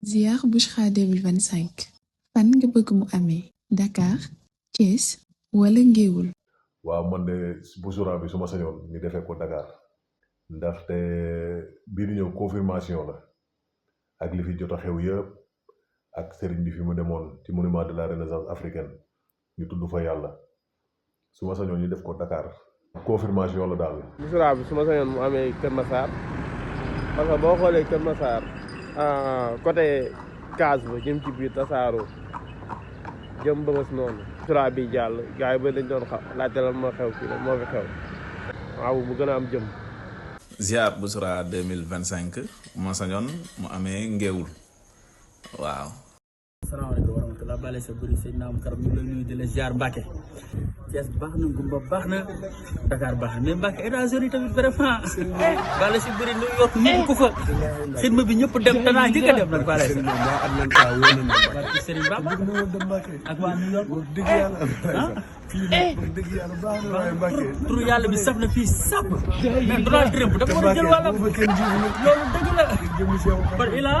Ziar Bouchra 2025 fan nga bëgg mu amee Dakar Thiès wala Ngéwul. waaw man de Bouchra bi su ma sañoon ñu defee ko Dakar ndaxte bii di ñëw confirmation la ak li fi jot a xew yëpp ak sëriñ bi fi mu demoon ci monument de la renaissance africaine ñu tudd fa yàlla su ma sañoon ñu def ko Dakar confirmation la daal. Bouchra bi su ma sañoon mu amee Kër Massar parce que boo xoolee Kër Massar côté Kaas ba jëm ci biir Tasaaro jëm Bëngës noonu. Bouchra bi jàll gars yi ba dañ doon laajte lan moo xew fii la moo fi xew waaw mu gën a am jëm. Ziar Bouchra 2025 ma sañoon mu amee Ngéwul waaw. asalaamaaleykum wa rahmatulah Bale sa bëri sëñ naam karam ñu ngi lay nuyu di la ziar Mbacke Thiès baax na Ngumba baax na Dakar baax na mais Mbacke États-Unis tamit vraiment Bale si bëri New York ñu ko fa xidma bi ñëpp dem danaa njëkk a dem nag Bale sa barki Serigne Baba ak waa New York dëgg yàlla dëgg yàlla baax na waaye Mbacke turu yàlla bi saf na fii sap mais Donald Trump dafa war a jël wàllam loolu dëgg la par ila